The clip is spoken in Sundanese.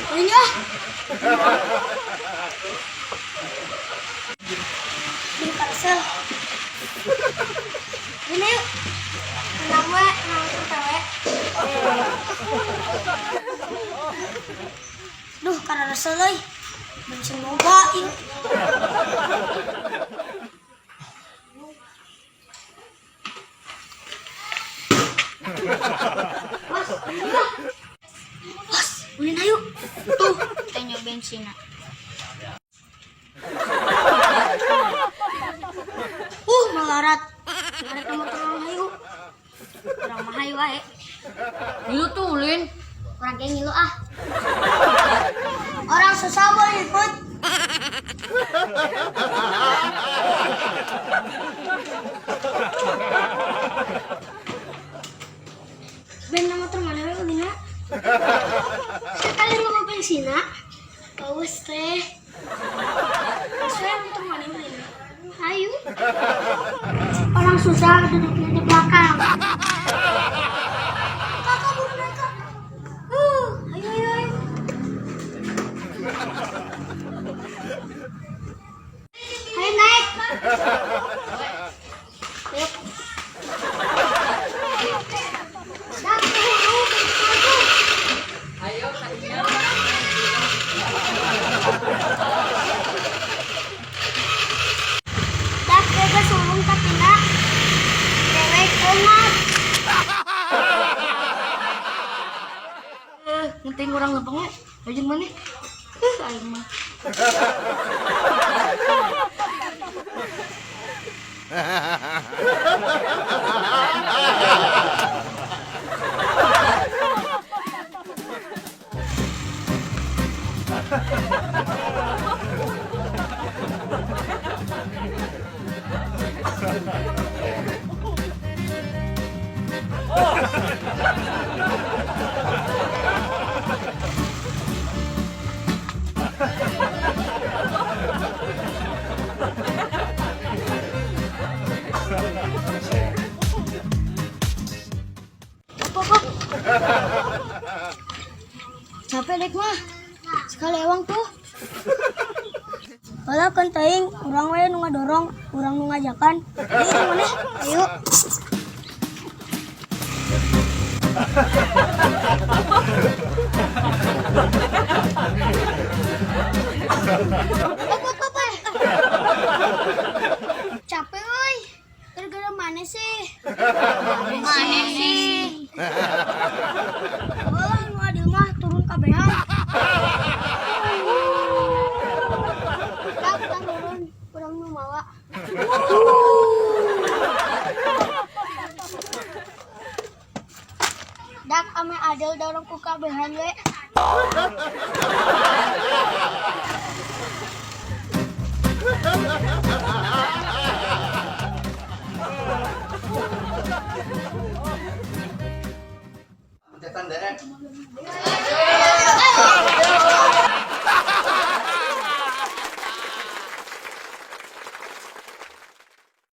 Ulin ah. Beli parcel. Ini yuk. Menang we, menang we. Duh, karena resel euy. Bensin loba ieu. Mas, ini ah. Mas, ulin ayo. Tuh, Tanya bensin. Melarat. Mereka motor orang hayu. Urang mah hayu wae. Ngilu tuh ulin. Urang ge ngilu ah. Orang susah boleh ikut. Ben motor mana we ulina? Sekali lu bensin Bagus teh. Sesuai motor mana ulina? Hayu. Orang susah duduknya di belakang. Kakak buru naik kak. Ayo ayo ayo. Ayo naik. Ayo. Dah, tunggu, tunggu. Ayo, kadinya. Dah, bebas sulung tapi nak. Dewek enak. Eh, penting urang lempeng we. Ayo mana? Aing mah. Apa kok? Capek dek mah. Sekali ewang tuh. Walau kan teuing urang we nu ngadorong, urang nu ngajakan. Ayo mana? Ayo. Apa apa apa? Capek euy. Gara-gara mana sih? Mana sih? Walah nu adil mah turun kabehan. Dah, kita turun, urang nu mawa. Dak ame adil dorong ku kabehan we.